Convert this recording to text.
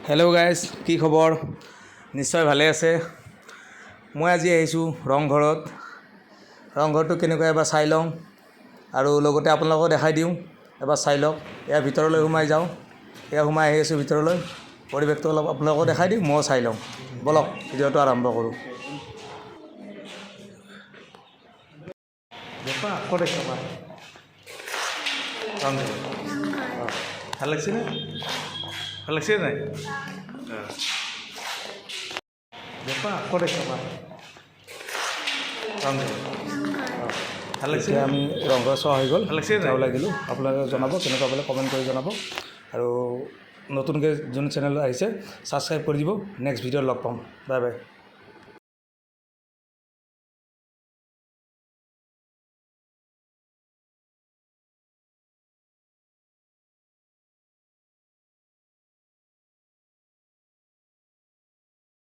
Hello' guys, কি খবৰ? নিশ্চয় ভালে আছে। মই আজি আহিছোঁ ৰংঘৰত। ৰংঘৰটো কেনেকুৱা এবাৰ চাই লওঁ আৰু লগতে আপোনালোকক দেখাই দিওঁ। এবাৰ চাই লওক। ইয়াৰ ভিতৰলৈ সোমাই যাওঁ। এয়া সোমাই আহি আছোঁ ভিতৰলৈ। পৰিৱেশটো অলপ আপোনালোকক দেখাই দিওঁ, ময়ো চাই লওঁ। ব'লক, ভিডিঅ'টো আৰম্ভ কৰোঁ। ক'ত আহিছা? ৰংঘৰ ভাল লাগিছেনে? ভাল লাগিছে নাই? ক'ত আহিছা? ৰংঘৰ ভাল লাগিছে। আমি ৰংঘৰ চোৱা হৈ গ'ল। ভাল লাগিছে নাই? ওলাই দিলোঁ। আপোনালোকে জনাব কেনেকুৱা পালে, কমেণ্ট কৰি জনাব। আৰু নতুনকৈ যোন চেনেল আহিছে, ছাবস্ক্ৰাইব কৰি দিব। নেক্সট ভিডিঅ'ত লগ পাম। Bye bye.